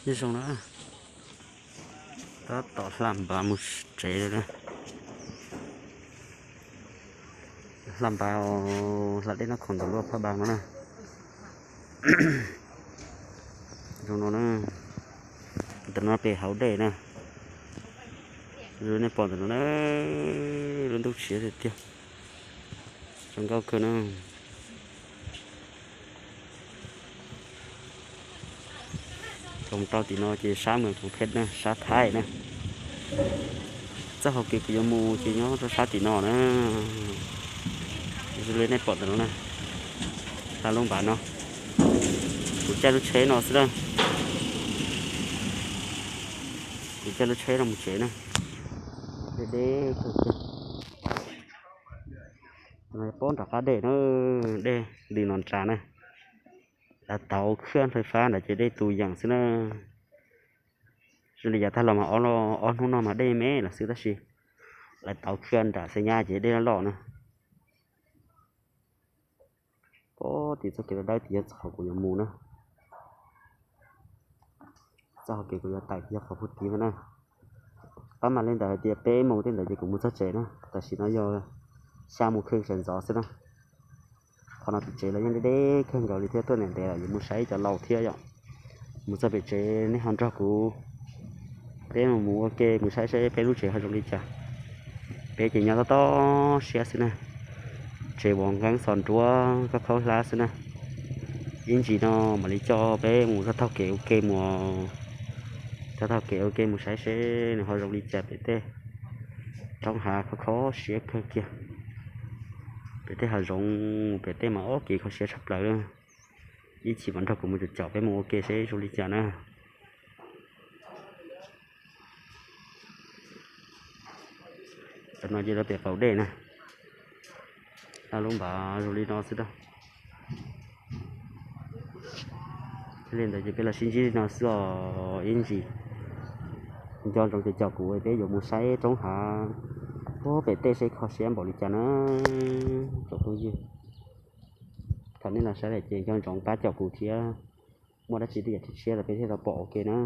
Zoo na, tab tom hla npav mus tsev lawm na. Hla npav, hla dej noj khoom ntawm lub phab npas no na. Zoo no na, ntawm no pem hauv dej na. Zoo nej pom ntawm no na, lub ntuj siab tiag tiag. Zoo nkauj kawg na. Tsoom rau tim no ces sab Moos Khoos Phet na, sab Thaib na. Txoj hauv kev kuv yuav mus ces nyob rau sab tim no na. Zoo li nej pom ntawm no na, hla lub npav no. Kuv caij lub tsheb no xwb na. Kuv caij lub tsheb no mus tsev na. Deb deb kawg kiag. Pob nram qab dej na, dej li no nrad na. Dav tauv khaj fais fab nrad ces dej tus yeem xwb na. Zoo li yav tag los mas ob hnub no mas dej me lawm xwb tab sis lawv tauv khaj nram xab nyab ces dej loj loj na. Pob tim txoj kev dawb dawb tim yog txoj qhov kuv yuav mus na. Txoj hauv kev kuv yuav tawm yog qhov puag tid no na. Pab mam li ntawd hais tias peb mus tej ntawd ces kuv mus txog tsev na, tam sim no yog xya mus kheej sawv ntxov xwb na. Qhov no pem tsev los yeej deb deb kawg nkaus li thiab, tuaj ntev ntev los yuav mus saib cov laus thiab yom. Mus txog pem tsev nej ho nrog kuv, peb mus mus ua ke mus saib saib peb lub tsev ho zoo li cas. Peb ces nyob tob tob siab xwb na, tsev vov nqeeb xos nruab khaub khaub hlab xwb na. Ib ntsis no mam li coj peb mus taug taug kev ua ke mus, taug taug kev ua ke mus saib seb nws ho zoo li cas pem tej roob hav kho kho siab kawg kiag. Pem tej hav zoov pem tej mas ob kev kho siab tshaj plaws. Ib chim mam nrog kuv mus caum caum peb mus ua ke seb zoo li cas na. Tam no ces rau pem qaum dej na, lub npav zoo li no xwb ntag. Li ntawd ces peb los sib ntsib li no xwb os ib ntsis. Nco ntsoov ces caum kuv peb yuav mus saib roob hav puag pem tej seb kho siab npaum li cas na tsoom phooj ywg. Thaum nej los saib lawm ces nco ntsoov pab caum kuv thiab, muaj dab tsi tej yam tshiab tshiab los peb thiaj tau pom ua ke na.